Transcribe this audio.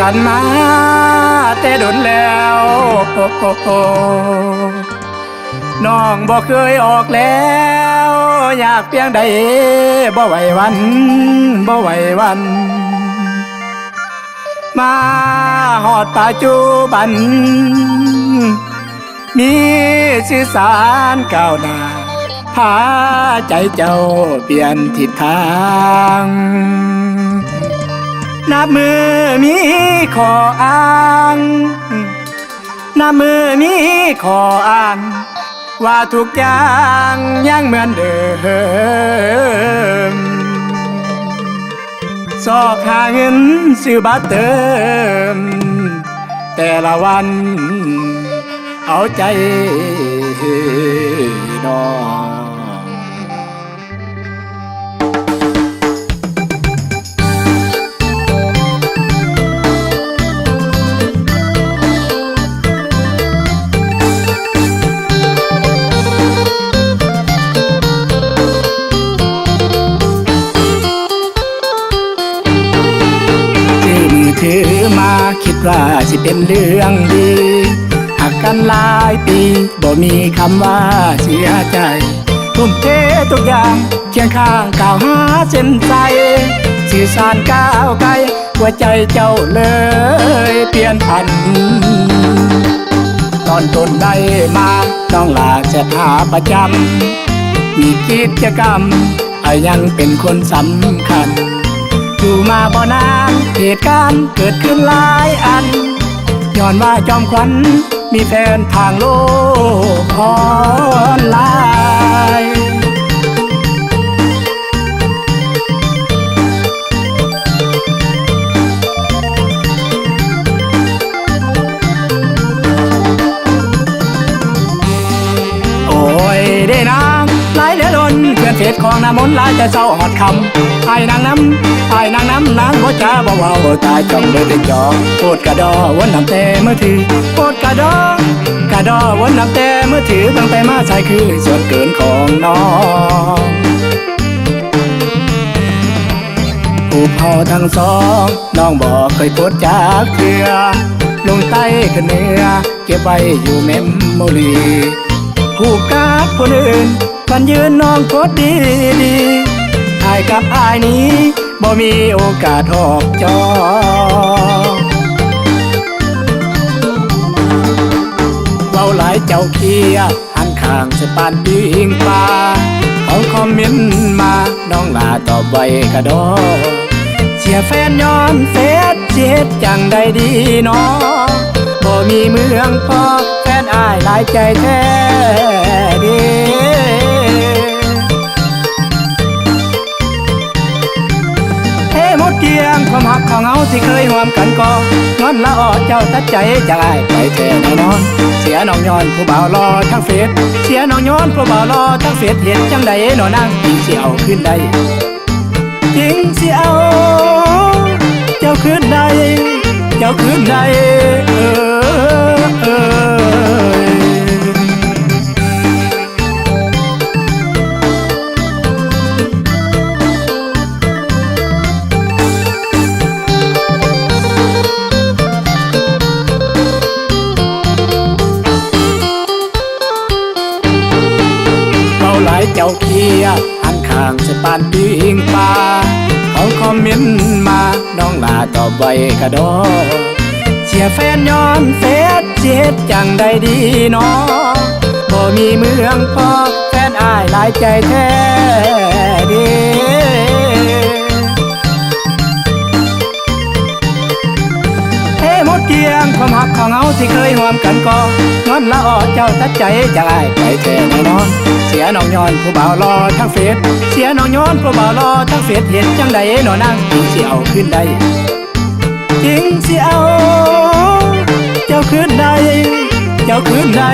ກັນມາແຕ່ດົນແລ້ວ ນ້ອງບໍ່ເຄີຍອອກແລ້ວ ຍາກປຽງໃດ ບໍ່ໄຫວວັນ ບໍ່ໄຫວວັນ ມາຮອດປັດຈຸບັນ ມີຊື່ສານກ້າວໜ້າ ພາໃຈເຈົ້າປ່ຽນທິດທາງ ນັບມື້ມີຂໍ້ອ້າງ ນັບມື້ມີຂໍ້ອ້າງ ວ່າທຸກຢ່າງຍັງເໝືອນເດີມ ຊອກຫາເງິນຊື້ບັດເຕີມ ແຕ່ລະວັນເອົາໃຈນ້ອງ. ຖືມືຖືມາ ຄິດວ່າຊິເປັນເລື່ອງດີ ຮັກກັນຫຼາຍປີ ບໍ່ມີຄຳວ່າເສຍໃຈ ທຸ່ມເທທຸກຢ່າງ ຄຽງຂ້າງກ້າວຫາເສັ້ນໄຊ ສື່ສານກ້າວໄກ ຫົວໃຈເຈົ້າເລີຍປ່ຽນຜັນ ຕອນຕົ້ນໄດ້ມາ ນ້ອງຫຼ້າແຊດຫາປະຈຳ ມີກິດຈະກຳ ອ້າຍຍັງເປັນຄົນສຳຄັນ ຢູ່ມາບໍ່ນານ ເຫດການເກີດຂຶ້ນຫຼາຍອັນ ຍ້ອນວ່າຈອມຂວັນ ມີແຟນທາງໂລກອອນລາຍ. ໂອ້ຍເດ້ນາງ ຫຼາຍເຫຼືອລົ້ນ ເພື່ອນເຟສຂອງນ້ຳມົນຫຼາຍ ແຕ່ເຊົ້າຮອດຄ່ຳ ອ້າຍນາງນຳ ອ້າຍນາງນຳ ນາງບໍ່ຈາບໍ່ເວົ້າ ຕາຈ້ອງເບິ່ງເປັນຈໍ ໂພດກະດໍ ວົນນຳແຕ່ມືຖື ໂພດກະດໍ ກະດໍ ວົນນຳແຕ່ມືຖື ເບິ່ງໄປມາຊາຍຄືສ່ວນເກີນຂອງນ້ອງ ຮູບເຮົາທັງສອງ ນ້ອງບໍ່ເຄີຍໂພດຈັກເທື່ອ ລົງໃຕ້ຂຶ້ນເໜືອ ເກັບໄວ້ຢູ່ເມມໂມຣີ ຮູບກັບຄົນອື່ນ ວັນຢືນນ້ອງໂພດດີໆ ອ້າຍກັບອ້າຍນີ້ ບໍ່ມີໂອກາດຮອບຈອງ ເວົ້າຫຼາຍເຈົ້າຄຽດ ຫັນຂ້າງໃສ່ປານປີ້ງປາ ເຂົາຄອມເມັນມາ ນ້ອງຫຼ້າຕອບໄວກະດໍ ເສຍແຟນຍ້ອນເຟສ ຊິເຮັດຈັ່ງໃດດີນໍ ບໍ່ມີເມືອງພໍ ແຟນອ້າຍຫຼາຍໃຈແທ້ເດ. ເທໝົດກ້ຽງຄວາມຮັກຂອງເຮົາທີ່ເຄີຍຮ່ວມກັນກໍ ຍ້ອນລະອອເຈົ້າຕັດໃຈຈາກອ້າຍໄປແທ້ແນ່ນອນ ເສຍນ້ອງຍ້ອນຜູ້ບ່າວຫຼໍ່ທັງເຟສ ເສຍນ້ອງຍ້ອນຜູ້ບ່າວຫຼໍ່ທັງເຟສ ເຮັດຈັ່ງໃດໜໍນາງຈຶ່ງຊິເອົາຄືນໄດ້ ຈຶ່ງຊິເອົາເຈົ້າຄືນໄດ້ ເຈົ້າຄືນໄດ້ ເອີ ເອີ. ເວົ້າຫຼາຍເຈົ້າຄຽດ ຫັນຂ້າງໃສ່ປານປີ້ງປາ ເຂົາຄອມເມັນມາ ນ້ອງຫຼ້າຕອບໄວກະດໍ ເສຍແຟນຍ້ອນເຟສ ຊິເຮັດຈັ່ງໃດດີນໍ ບໍ່ມີເມືອງພໍ ແຟນອ້າຍຫຼາຍໃຈແທ້ເດ. ເທໝົດກ້ຽງຄວາມຮັກຂອງເຮົາທີ່ເຄີຍຮ່ວມກັນກໍ ຍ້ອນລະອອເຈົ້າຕັດໃຈຈາກອ້າຍໄປແທ້ແນ່ນອນ ເສຍນ້ອງຍ້ອນຜູ້ບ່າວຫຼໍ່ທັງເຟສ ເສຍນ້ອງຍ້ອນຜູ້ບ່າວຫຼໍ່ທັງເຟສ ເຮັດຈັ່ງໃດໜໍນາງຈຶ່ງຊິເອົາຄືນໄດ້ ຈຶ່ງຊິເອົາເຈົ້າຄືນໄດ້ ເຈົ້າຄືນໄດ້